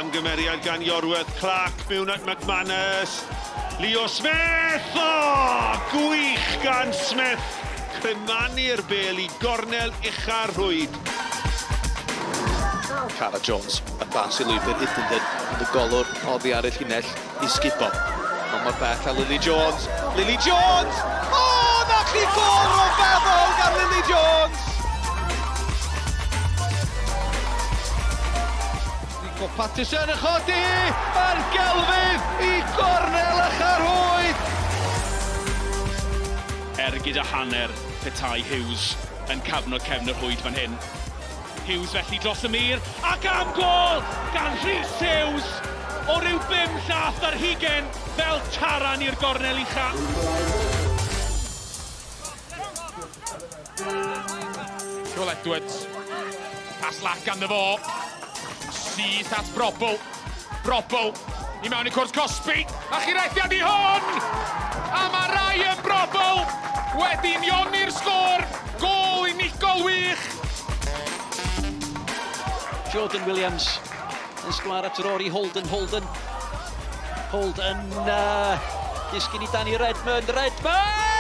Camgymeriad gan Iorwerth Clark mewn at McManus. Leo Smith! O! Gwych gan Smith! Crymanu'r bêl i gornel ucha'r rhwyd. Cara Jones, y bas i lwybr Idenden, ond y golwr oddi ar y llinell i sgubo. Ond mor bell a Lily Jones. Lily Jones! O, na chi gol rhyfeddol gan Lily Jones! Nico Pattison yn chodi yn gelfydd i gornel y charhwyd! Ergyd a hanner petai Hughes yn cafno cefn y rhwyd fan hyn. Hughes felly dros y mur, ac am gôl gan Rhys Hughes o ryw bum llath ar hugen fel taran i'r gornel ucha. Joel Edwards. Pas lac ganddo fo. Syth at Brobl. Brobl i mewn i cwrs cosbi. A chirethiad i hwn! A mae Ryan Brobl wedi unioni'r sgôr. Gôl unigol wych. Jordan Williams yn sgwar at Rory Holden. Holden. Holden uh, disgyn i Danny Redmond. Redmond!